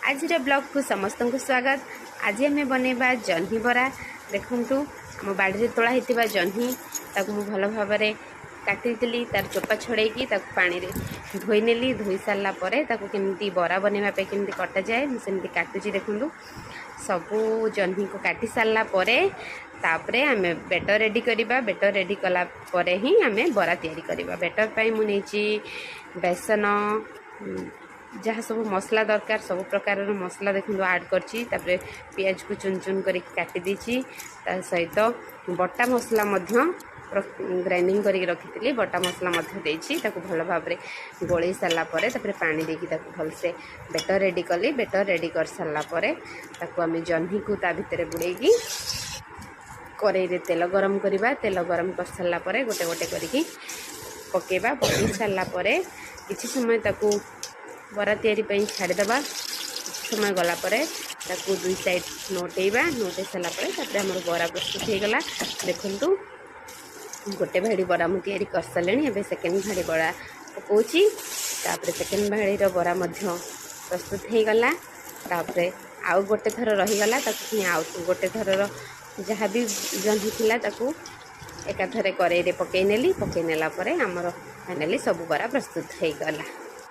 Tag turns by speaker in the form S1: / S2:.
S1: ଆଜିର ବ୍ଲଗ୍କୁ ସମସ୍ତଙ୍କୁ ସ୍ୱାଗତ। ଆଜି ଆମେ ବନେଇବା ଜହ୍ନି ବରା। ଦେଖନ୍ତୁ, ଆମ ବାଡ଼ିରେ ତୋଳା ହେଇଥିବା ଜହ୍ନି, ତାକୁ ମୁଁ ଭଲ ଭାବରେ କାଟିଥିଲି। ତାର ଚୋପା ଛଡ଼େଇକି ତାକୁ ପାଣିରେ ଧୋଇ ନେଲି। ଧୋଇ ସାରିଲା ପରେ ତାକୁ କେମିତି ବରା ବନେଇବା ପାଇଁ କେମିତି କଟାଯାଏ, ମୁଁ ସେମିତି କାଟୁଛି। ଦେଖନ୍ତୁ, ସବୁ ଜହ୍ନିକୁ କାଟି ସାରିଲା ପରେ ତାପରେ ଆମେ ବେଟର ରେଡ଼ି କରିବା। ବେଟର ରେଡ଼ି କଲା ପରେ ହିଁ ଆମେ ବରା ତିଆରି କରିବା। ବେଟର ପାଇଁ ମୁଁ ନେଇଛି ବେସନ, ଯାହା ସବୁ ମସଲା ଦରକାର, ସବୁ ପ୍ରକାରର ମସଲା ଦେଖନ୍ତୁ ଆଡ଼୍ କରିଛି। ତାପରେ ପିଆଜକୁ ଚୁନ ଚୁନ କରିକି କାଟି ଦେଇଛି। ତା ସହିତ ବଟା ମସଲା ମଧ୍ୟ ଗ୍ରାଇଣ୍ଡିଙ୍ଗ କରିକି ରଖିଥିଲି, ବଟା ମସଲା ମଧ୍ୟ ଦେଇଛି। ତାକୁ ଭଲ ଭାବରେ ଗୋଳେଇ ସାରିଲା ପରେ ତାପରେ ପାଣି ଦେଇକି ତାକୁ ଭଲସେ ବେଟର ରେଡ଼ି କଲି। ବେଟର ରେଡ଼ି କରିସାରିଲା ପରେ ତାକୁ ଆମେ ଜହ୍ନିକୁ ତା ଭିତରେ ବୁଡ଼େଇକି କରେଇରେ ତେଲ ଗରମ କରିବା। ତେଲ ଗରମ କରିସାରିଲା ପରେ ଗୋଟେ ଗୋଟେ କରିକି ପକାଇବା। ପକାଇ ସାରିଲା ପରେ କିଛି ସମୟ ତାକୁ ବରା ତିଆରି ପାଇଁ ଛାଡ଼ିଦେବା। କିଛି ସମୟ ଗଲା ପରେ ତାକୁ ଦୁଇ ସାଇଡ଼୍ ନୋଟେଇବା। ନୋଟେଇ ସାରିଲା ପରେ ତାପରେ ଆମର ବରା ପ୍ରସ୍ତୁତ ହେଇଗଲା। ଦେଖନ୍ତୁ, ଗୋଟେ ଭାଡ଼ି ବରା ମୁଁ ତିଆରି କରିସାରିଲିଣି। ଏବେ ସେକେଣ୍ଡ ଭାଡ଼ି ବରା ପକାଉଛି। ତାପରେ ସେକେଣ୍ଡ ଭାଡ଼ିର ବରା ମଧ୍ୟ ପ୍ରସ୍ତୁତ ହେଇଗଲା। ତାପରେ ଆଉ ଗୋଟେ ଥର ରହିଗଲା, ତାକୁ ପୁଣି ଆଉ ଗୋଟେ ଥରର ଯାହା ବି ଜହ୍ନି ଥିଲା, ତାକୁ ଏକାଥରେ କରେଇରେ ପକାଇ ନେଲି। ପକାଇ ନେଲା ପରେ ଆମର ଫାଇନାଲି ସବୁ ବରା ପ୍ରସ୍ତୁତ ହେଇଗଲା।